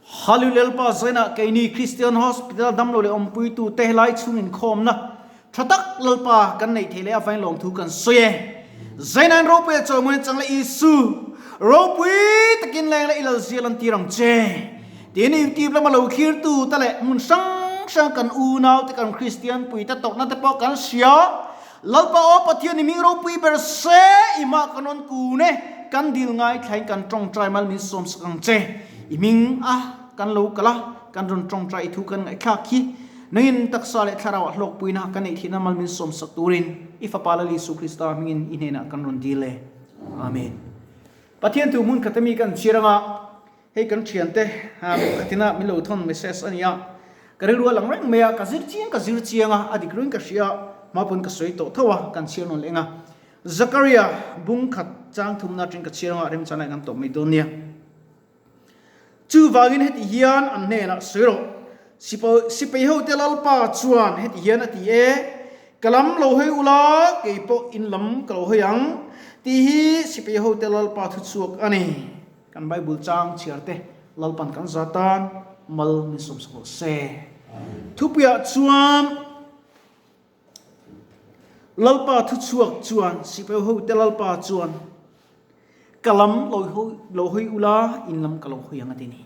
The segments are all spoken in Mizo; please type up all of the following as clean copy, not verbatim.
Hallelujah Lalpa zainah keini Christian Hospital damlo leh awmpuitu te helai chhung inkhawmna tha tak Lalpa kan neih theih leh avain lawmthu kan sawi e. Zainain ropui a chawimawi chang leh Isu ropui takin leng leh i lal zial an tir ang che. Tin YouTube lama lo thlirtu te leh hmun hrang hrang kan unau te kan Kristian pui te tawrhna te pawh kan hria. Lalpa aw Pathian i ming ropui ber se i mah kan rawn kun e, kan dil ngaithlain kan tawngtai mal min sawm sak ang che. I ming a kan lo kal a, kan rawn tawngtai i thu kan ngaihthlak hi nangin taksa leh thlarau ah hlawkpuina kan neih theihna mal min sawm sak turin i Fapa Lal Isu Krista hmingin i hnenah kan rawn dil e. Amen. Pathian thu hmun khat ami kan chhiar anga hei kan thiante khatina min lo thawn message a ni a, ka rilru a lang reng mai a, ka zir chiang ka zir chiang a, a dik ruin ka hria a, hma pawn ka sawi tawh tho a, kan chhiar nawn leh eng a. Zakaria bung khat chang thumna atangin ka chhiar anga remchang lai kan tawp mai dawn nia. Chuvangin heti hian an hnenah sawi rawh, Sipai hote Lalpa chuan heti hian a ti e, Ka lam lo hawi ula, kei pawh in lam ka lo hawi ang, tih hi Sipai hote Lalpa thuchhuak a ni. Kan Bible chang chhiar te Lalpan kan za tan mal min sawmsak rawh se. Thupuiah chuan Lalpa thuchhuak chuan Sipai hote Lalpa chuan ka lam lo hawi ula in lam ka lo hawi ang a ti ni.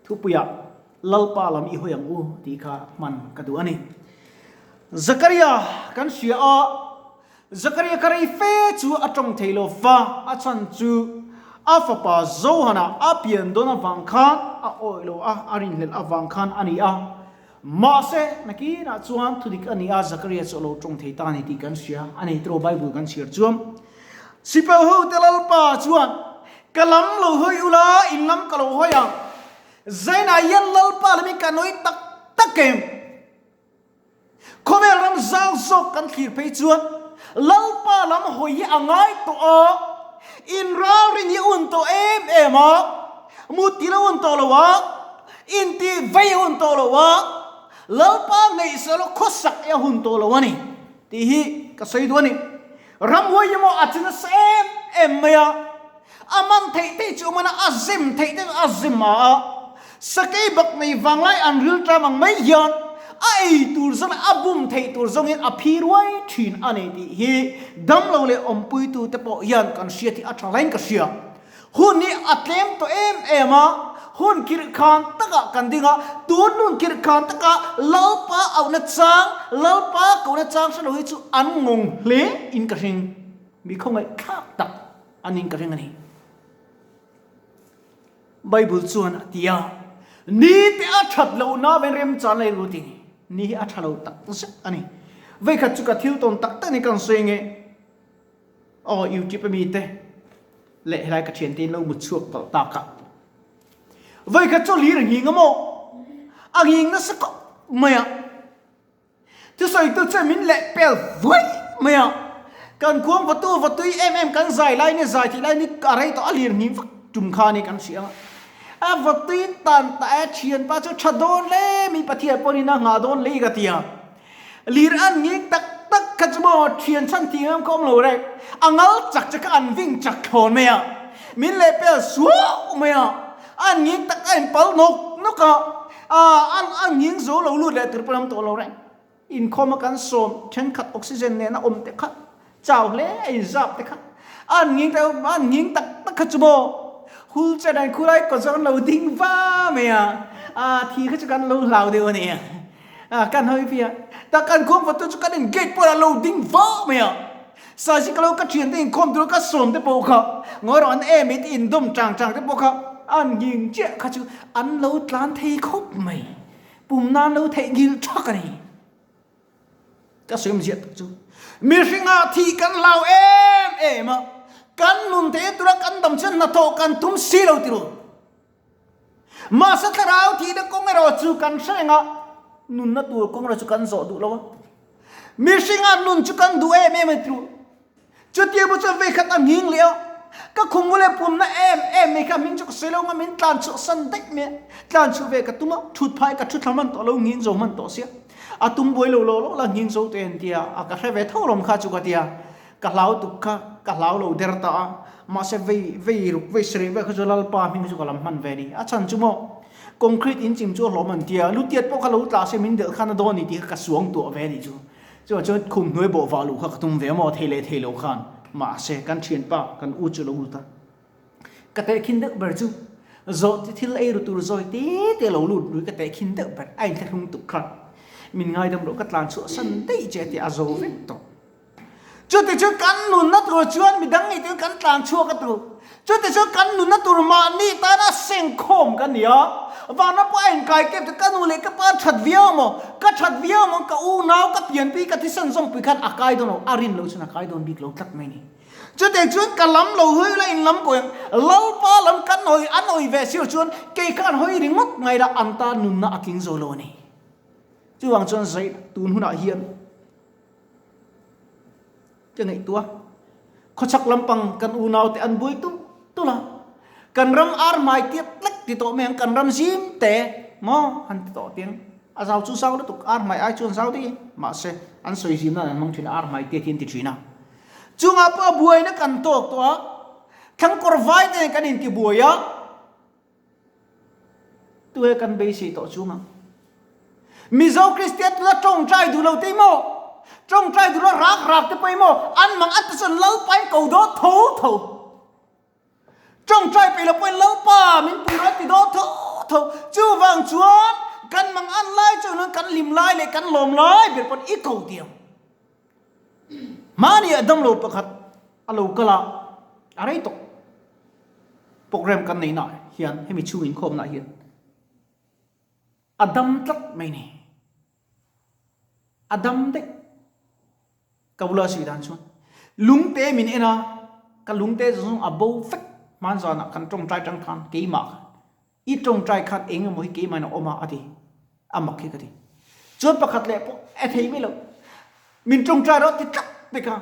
Thupuiah Lalpa lam i hawi ang u tih kha hman ka duh a ni. Zakaria kan hria a, Zakaria ka rei fe chu a tawng thei lo va, a chhan chu a fapa Johana a pian dawn avang khan a awih lo a, a rinhlelh avang khan a ni a. Mahse, nakinah chuan thudik a ni a, Zakaria chu a lo tawng thei ta a ni tih kan hria a ni tiraw Bible kan chhiar chuan. Sipel hote Lalpa chuan, Ka lam lo hawi ula, in lam ka lo hawi ang. Zainah hian Lalpa lamin ka nawi tak tak em? Khawvel ram zau zawk kan thlir phei chuan Lalpa lam hawi hi a ngai tawh a, inralrin hi a un tawh em em a, muttil a un tawh lo a, intih vei a un tawh lo a, Lalpa ngaihsel a khawsak hi a hun tawh lo a ni tih hi ka sawi duh a ni. Ramhuai hi maw a chi nasa em em mai a, a man theih te chu a man a, a zem theih te chu a zem a a, sakei bak nei vanglai an ril ṭam ang mai hian a ei tur zawng leh a bum theih tur zawngin a phi ruai ṭhin a ni tih hi damlo leh awmpuitu te pawh hian kan hriat hi a ṭha hlain ka hria. Hun hi a tlem tawh em em a, hun kirh khan takah kan ding a, tun hun kirh khan takah Lalpa auhna chang, Lalpa kohna chang hre lo hi chu an ngawng hle in ka hring. Mi khawngaih thlak tak an in ka ring a ni. Bible chuan a ti a, Ni te a that loh na ven remchan lai ru ti ni. Ni hi a tha lo tak zet a ni. Veikhat chu ka thil tawn tak tak ni kan sawi nge. Aw YouTube a mi te leh helai ka thian te in lo mut chhuak palh tak a. Veikhat chu lir nghing a maw? A nghing nasa khawp mai a. Thusawitu chuan min leh pel vuai mai a. Kan khuang vatu vatui em em kan zai lai ni zai thih lai ni a rei tawh a lir nghing vak tum kha ni kan hria a. A vatui tan ta e thianpa chu tha dawn hle mi Pathian pawhin a nghah dawn lei ka ti a. Lir an ngik tak tak kha chu maw thian chhan tih ngam kha awm lo rek. A ngal chak che kha an ving chak thlawn mai a. Min lehpel suau mai a. An ngik tak a inpal nawk nawk a. An an nging zo lo lut leh tur pawh an awm tawh lo reng. Inkhawm a kan sawm thenkhat oxygen nena awm te kha chau hle a inzap te kha an nging tak an nging tak tak kha chu maw hul chen an khulai kawt zawng an lo ding va mai a. Thi kha chu kan lo hlau deuh a ni. A kan hawi phi a, tak kan khawm fatu chu kan in gate pawh a lo ding vah mai a, Sazi ka lo ka thian te inkhawm tur ka sawm te pawh kha ngawi rawh an em i te indawm chang chang te pawh kha an nghing chiah kha chu an lo tlan thei khawp mai, pum nan lo theih nghilh thak a ni. Ka sawi awm ziah tak chu mihringa thih kan hlau em em a, kan nun theih tura kan dam chuan hnathawh kan tum si lo tiraw. Mahse thlarau thihna kawng erawh chu kan hre reng a, nunna tur kawng erawh chu kan zawh duh lo a. Mihringa nun chu kan duh em em a ti. Chutia bu chuan vei khat a nghing leh a, ka khum mu leh pumna em em mai kha hming chu ka sawi lo nga min tlan chhuah san daih mai a. Tlan chhuah ve ka tum a, thut phai ka thu thla hman tawh lo, nghing zo hman tawh sia. A tum buai lo law law la nghing zo te an tia, a ka hre ve tho lawm kha chu ka tia. Ka hlau tuk kha, ka hlau lo der ta a, mahse vei vei ruk vei sarih vel kha chu Lalpa hming chu ka lam hman ve a ni. A chhan chu maw? Concrete in chim chu a hlawm an tia, lutiat pawh kha lo tla se min delh khan a dawn ni tih kha ka suang tuah ve a nih chu. Chuvang chuan khum hnuai bawh vah luh kha ka tum ve maw thei leh thei lo khan. Mahse, kan thianpa, kan u chu lo lut a. Ka tehkhin deuh ber chu zawh chi thil ei ru tur zawi te te lo lut lui ka tehkhin deuh ber a inthlahrung tuk kha. Min ngaidam loh ka tlan chhuah san daih che tih a zo vek tawh. Chuti chu kan nunna tur chuan midang ngei te kan tlan chhuak a tur. Chuti chu kan nunna tur mahni tana sengkhawm kan ni a. Vanram pawh a inkai kep chu ka nu leh ka pa that viau maw, ka that viau maw, ka unau, ka pianpui, ka thisen zawngpui khan a kai dawn lo, a rin loh chuan a kai dawn bik lo tlat mai ni. Chutiang chuan ka lam lo hawi la in lam kawi ang, Lalpa lam kan hawi an hawi ve sir chuan kei khan hawi ringawt ngai la an tan nunna a tling zo lo a ni. Chuvang chuan zai tun hunah hian ka ngaihtuah khawchhak lampang kan unaute an buai tulh tulh a, kan ram ar hmai tiat lek ti tawh mai ang, kan ram zim te maw han ti tawh tiang a zau chu zau lutuk ar hmai ai chuan zau daih mahse an sawi zim nan an hmang thin a ar hmai tiat hi an ti thin a. Chungah pawh a buaina kan tawk tawh a, thlangkawr vai te nen kan intibuai a, tuhe kan beisei tawh chunga Mizo Kristian tuna tawngtai duh lo te maw, tawngtai duh lo rak rak te pawh maw, an mang an ti chuan Lalpain ko dawn tho tho. Tawngtai peih lo pawhin Lalpa min pui rawh a ti dawn tho tho. Chuvang chuan kan mang an lai chuan kan hlim lai leh kan lawm lai ber pawn i ko tiang. Mahni a damlo pakhat a lo kal a, a rei tawh. Program kan neihna ah hian hemi chhung inkhawmna ah hian a dam tlat mai ni. A dam daih. Ka bula sawi dan chuan lungte min en a, ka lungte zawng zawng a bo vek hman zanah kan tawngtai tang khan keimah khan I tawngtai khan eng emaw hi keimah in a awm a a ti. A mak hi ka ti. Chuan pakhat leh pawh a thei mai lo. Min tawngtai rawh ti tlat pek a.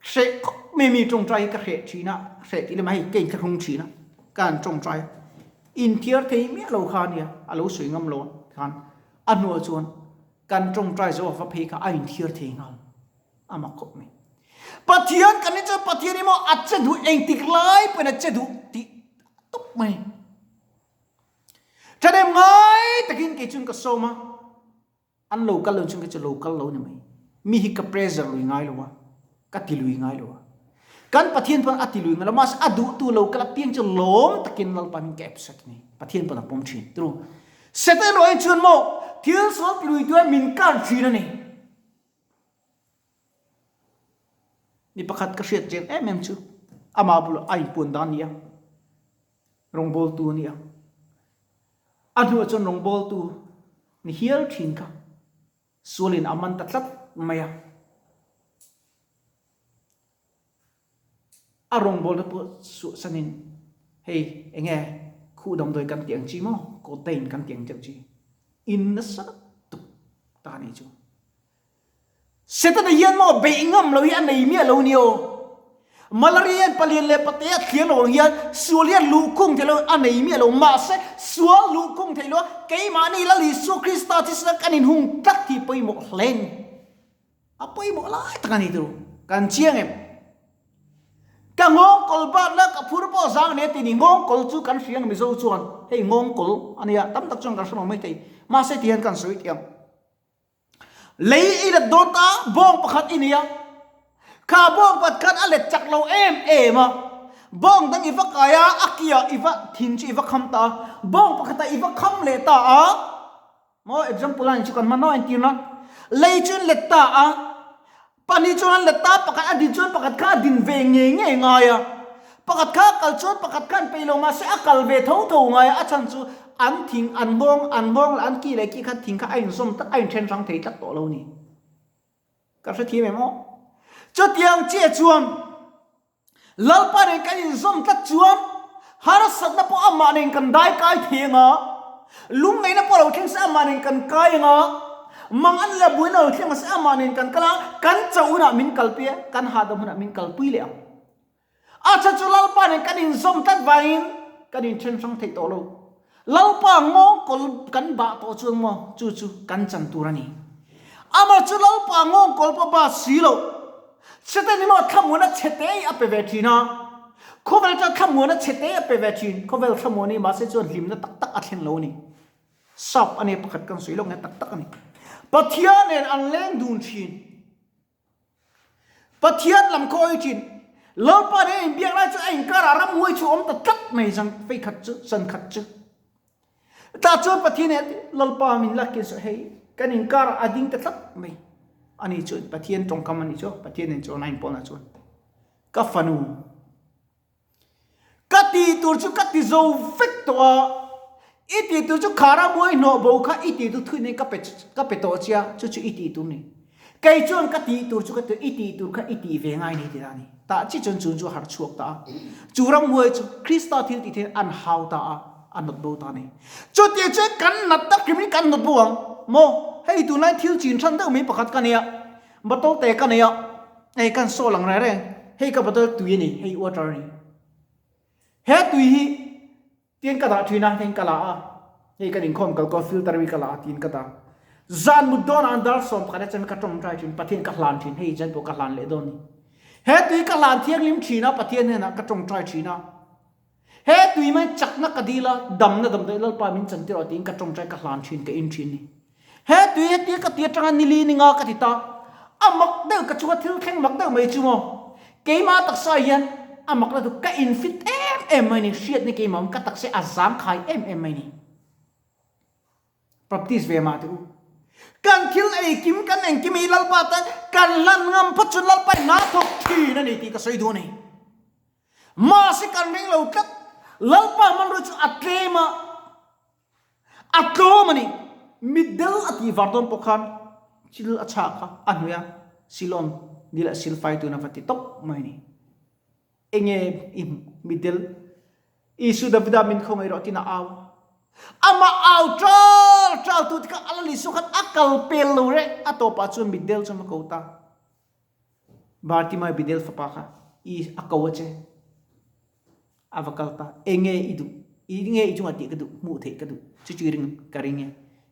Hreh khawp mai mi tawngtai hi ka hreh thin a, hreh tih lema hei ka inthlahrung thin a, ka han tawngtai a. Inthiar thei miah lo kha ania, a lo sawi ngam lo a khan. A hnuah chuan kan tawngtai zo a va phei kha a inthiar thei nghal. A mak khawp mai. Pathian kan ni chuan Pathian hi maw a che duh engtik lai pawhin a che duh tih a tawp mai. Thahnem ngai takin kei chuan ka sawm a, an lo kal lo chuan kei chu lo kal lo ni mai. Mi hi ka pressure lui ngai lo a, ka ti lui ngai lo a. Kan Pathian pawn a ti lui ngai lo, mahse a duhtu lo kal apiang chu lawm takin Lalpa hming ka accept a ni. Pathian pawn a pawm thin. Turu. Satan erawh hi chuan maw thil sual ti lui turin min kar thin a ni. Mi pakhat ka hriat chiang em em chu amah bulah a inpuan dan a ni a, rawngbawltu a ni a. A hnuah chuan rawngbawltu ni hial thin kha sualin a man ta tlat mai a. A rawngbawlna pawh suahsanin hei eng nge khuh damdawi kan tih ang chi maw, codeine kan tih ang deuh chi in nasa tuk ta a nih chu. Setana hian maw beih ngam lo hi a nei miah lo nia aw. Malaria hian palian leh patea thliar lo ang hian sual hian luhkhung theih lo a nei miah lo. Mahse, sual luhkhung theih lo a keimahni Lal Isua Krista thisen a kan inhung tlat hi pawimawh hle a ni. A pawimawh lai tak a ni turu. Kan chiang em? Ka nghawngkawl bat la ka phur pawh zang ania ti ni. Nghawngkawl chu kan hria ang Mizo chuan hei nghawngkawl a nia tam tak chuan kan hre lo maithei. Mahse ti hian kan sawi thiam. Lei i let dawn ta, bawng pakhat i nei a. Kha bawng pakhat khan a let chak lo em em a. Bawng dang i va kai a, a kiah i va thin chu i va kham ta a. Bawng pakhatah i va kham leh ta a. Maw example a nih chu kan hman no entir na. Lei chu in let ta a. Pahnih chuan an let ta, pakhat a din chuan pakhat kha a din ve ngei ngei ngai a. Pakhat kha a kal chuan pakhat kha an peih lo mahse a kal ve tho tho ngai a, a chhan chu an thing an nghawng an nghawng leh an ki leh ki khan thing kha a inzawm tlat a inthen hrang thei tlat tawh lo ni. Ka hrethiam em aw? Chutiang chiah chuan Lalpa nen kan inzawm tlat chuan harsatna pawh amah nen kan dai kai thei ang a, lungngaihna pawh lo thleng se amah nen kan kai ang a, mang an leh buaina lo thleng se amah nen kan kal a, kan chauh hunah min kalpui a, kan hahdam hunah min kalpui leh ang. A chhan chu Lalpa nen kan inzawm tlat vangin kan inthen hrang theih tawh lo. Lalpa ngawngkawl kan bah tawh chuan maw chu chu kan chan tur a ni. Amah chu Lalpa ngawngkawl pawh ba si lo. Satan hi maw thlamuan a chhe te hi a pe ve thin a. Khawvel chuan thlamuan a chhe te a pe ve thin. Khawvel thlamuan hi mahse chuan hlimna tak tak a thlen lo a ni. Sap a nia pakhat kan sawi lawk nge tak tak a ni. Pathian nen an leng dun thin. Pathian lam khaw hawi thin. Lalpa nen a inbiak lai chu a inkarah ramhuai chu a awm ta tlat mai zan fei khat chu, zan khat chu. Tah chuan Pathian nen Lalpa min la kin sawi hei kan inkarah a ding ta tlat mai. Ani chuan Pathian tawngkam a nih chu Pathian nen chuan a inpawlna chuan ka fanu Ka tih tur chu ka ti zo vek tawh a, i tih tur chu khara muai hnawh bo kha i tih tur thuin ka pe ka pe tawh che a, chu chu i tih tur ni. Kei chuan ka tih tur chu ka ti i tih tur kha i tih ve ngai ni ti ta a ni. Tah chi chuan chun chu a harh chhuak ta a. Chu ramhuai chu Krista thil tih thein an hau ta a, a nawt bo ta a ni. Chutiang chuan kan nat tak hrim in kan nawt bo ang maw? Hei tunlai thil chin than deuh mai pakhat ka nei a, bottle te ka nei a, Hei kan saw lang reng reng, hei ka bottle tui a ni, hei water a ni. He tui hi tin ka dah thin a, heng ka la a, hei kan inkhawm kal kaw filter mi ka la a tiin ka dah. Zan mut dawnah an dar 11 a chuan ka tawngtai thin, Pathian ka hlan thin, hei zan pawh ka hlan leh dawn a ni. He tui ka hlan thianghlim thin a, Pathian hnenah ka tawngtai thin a. He tui mai chakna ka dil a, damna damdawi Lalpa min chan tirh tiin ka tawngtai ka hlan thin, ka in thin ni. He tui hetia ka ti atanga nili ni nga ka ti ta, a mak deuh ka chunga thil thleng mak deuh mai chu maw? Keimah taksa hian a mak la duh, ka in fit em em mai ni, hriatna keimah awm ka taksa hi a zangkhai em em mai ni. Baptist ve mah teh u. Kan thil ei kim kan engkim hi Lalpa tan kan hlan ngam phawt chuan Lalpa in hna thawk thin a ni tih ka sawi duh a ni. Mahse kan ring lo tlat. Lalpa hmanrua chu a tlem a, a tlawm a ni. Mitdel a tih var dawn pawh khan thil a chhak a, a hnuai a, Silon ni leh silfai tun a va ti tawp mai a ni. Enge i hmuh? Mitdel Isu Davida min khawngaih rawh tiin a au a. Amah au ṭal ṭal tu te kha a lal Isu khan a kal pel lo reng. A tawpah chuan mitdel chuan a ko ta. Bartimai Bidel fapa kha i a ko a che. A va kal ta. Enge i duh? Enge i chungah tih ka duh? Hmuh theih ka duh. Chu chu i ring ka ring e.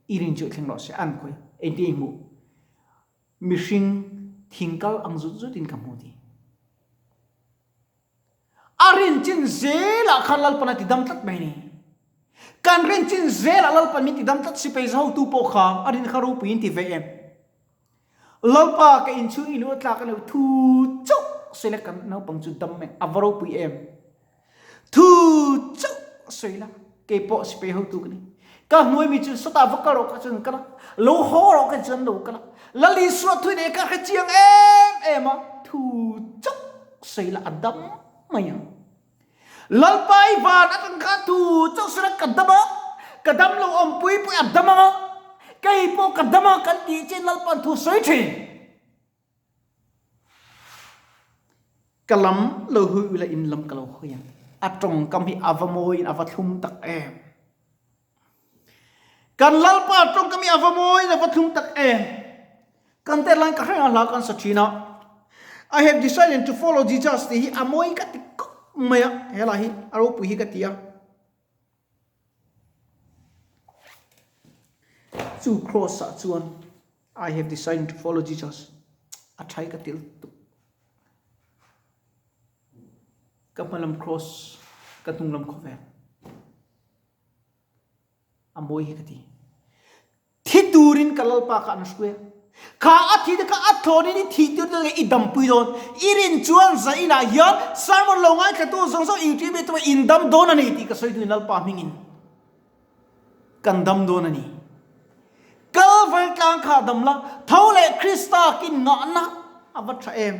I rin chu thleng rawh se. An khawi. Engtin i hmuh? Mihring thing kal ang zut zutin ka hmu ti. A rin chin zelah khan Lalpan a tidam tlat mai ni. Kan rin chin zelah Lalpan min tidam tlat sipai zahotu pawh kha a rin kha ropui in ti ve em. Lalpa ka inchhung i lu a tlak a lo thu chauh sawi la kan naupang chu dam mai a va ropui em. Thu chauh sawi la keipawh sipai hotu ka ni. Ka hnuai mi chu sawtah va kal rawh ka chuan kal a, lo haw rawh ka chuan lo kal a. Lal Isua thu nei ka hre chiang em em a, thu chauh sawi la a dam mai ang. Lalpa i van atang khan thu chauh sawi la ka dam a, ka dam lo awmpui pawh a dam ang a, kei pawh ka dam a kan tih chian Lalpa'n thu sawi thin. Ka lam lo hui ula in lam ka lo hawi ang. A tawngkam hi a va mawiin a va thlum tak em. Kan Lalpa tawngkam hi a va mawiin a va thlum tak em. Kan tet lai ka hreng a hla kan sa thin a. I have decided to follow Jesus tih hi a mawi ka ti khawp mai a. He hla hi a ropui hi ka ti a. Chu cross ah chuan I have decided to follow Jesus a thai ka til tuk. Ka hmalam cross ka hnunglam khawvel a mawi hi ka ti. Thi turin ka Lalpa kha an hruai a. Kha a thi te kha a thlawnin i thih tir dawn nge i dampui dawn? I rin chuan zainah hian sermon lo ngaithlatu zawng zawng YouTube te pawh in dam dawn a ni tih ka sawi duhin Lalpa hmingin kan dam dawn a ni. Kalvari tlang kha dam la, tho leh Krista kin ngahna a va tha em?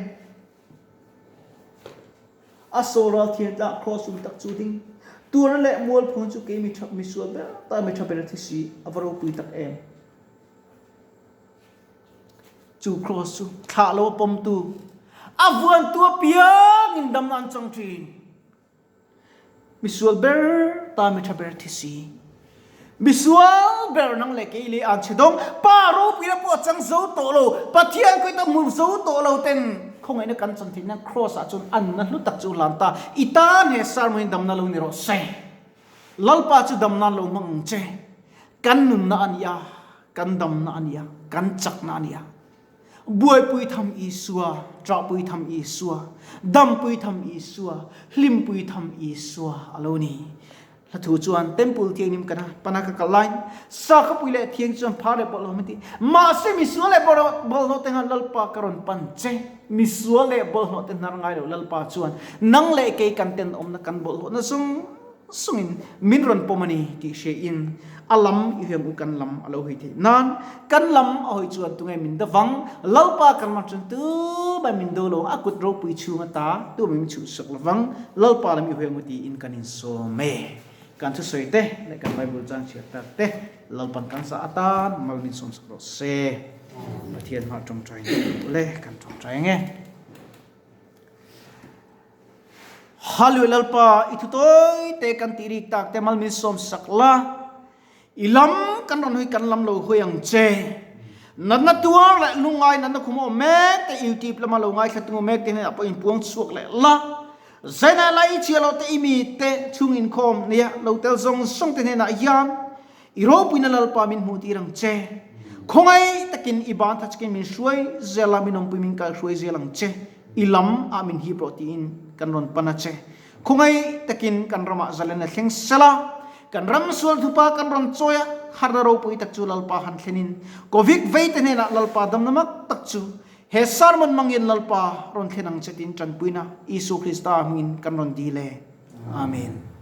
A sawl ral thian tlah cross um tak chu ding tuarna leh mualphun chu kei mi tha mi sual ber ta mi tha ber a thi si a va ropui tak em. Chu cross chu thlah lo a pawmtu a vuantu apiangin damna an chang thin. Misual ber ta mi tha ber thi si. Misual ber nang leh kei leh an chhe dawng. Pa ropui na pawh a chang zo tawh lo. Pathian khawi ta hmu zo tawh lo ten khawngaihna kan chan theih nan Kross ah chuan an na hlu tak chu hlan ta. I tan he sermon hi damna lo ni rawh se. Lalpa chu damna lo hmang ang che. Kan nunna a ni a, kan damna a ni a, kan chakna a ni a. Buaipui tham Isua, ṭahpui tham Isua, dampui tham Isua, hlimpui tham Isua a lo ni. Hla thu chuan Temple thianghlim kana pana ka kal laiin sakhawpui leh thiang chuan phar leh bawlhhlawh min ti. Mahse misual leh bawlhhlawh te khan Lalpa ka rawn pan che. Misual leh bawlhhlawh te hnar ngai lo Lalpa chuan nang leh kei kan tenawmna kan bawlhhlawhna zawng zawngin min rawn pawm a ni tih hriain a lam i huiang u kan lam a lo hawi theih nan kan lam a hawi chuan tunge min davang Lalpa kan lam chuan tumah min do lo a kut ropui chhung ata tumah min chhuhsak lovang Lalpa lam i huiang u tiin kan insawm e. Kan thusawi te leh kan Bible chang chhiar tak te Lalpan kan zah atan mal min sawmsak rawh se. Pathian hmah tawngtai le kan tawngtai ang e. Hallelujah Lalpa i thu tawi te kan tih rik tak te mal min sawm sak la i lam kan rawn hawi kan lam lo hawi ang che natna tuar leh lungngai natna khum awm mek te youtube lama lo ngaithla tung mek te hnenah pawh in puang chhuak leh la zaina lai i chhia lo te i mi te chhung inkhawm nia lo tel zawng zawng te hnenah hian I ropuina Lalpa min hmuh tir ang che. Khawngaih takin i ban tha chikin min hruai zel a, min awmpui min kal hruai zel ang che. I lam ah min hip rawh tiin kan rawn pan a che. Khawngaih takin kan ramah zalen a thleng sel a, kan ram sual thupa kan rawn chawi a, harna ropui tak chu Lalpa han thlenin Covid vei te hnenah Lalpa damna mak tak chu he sermon mangin Lalpa rawn thlen ang che tiin tanpuina Isu Krista hmingin kan rawn dil e. Amen.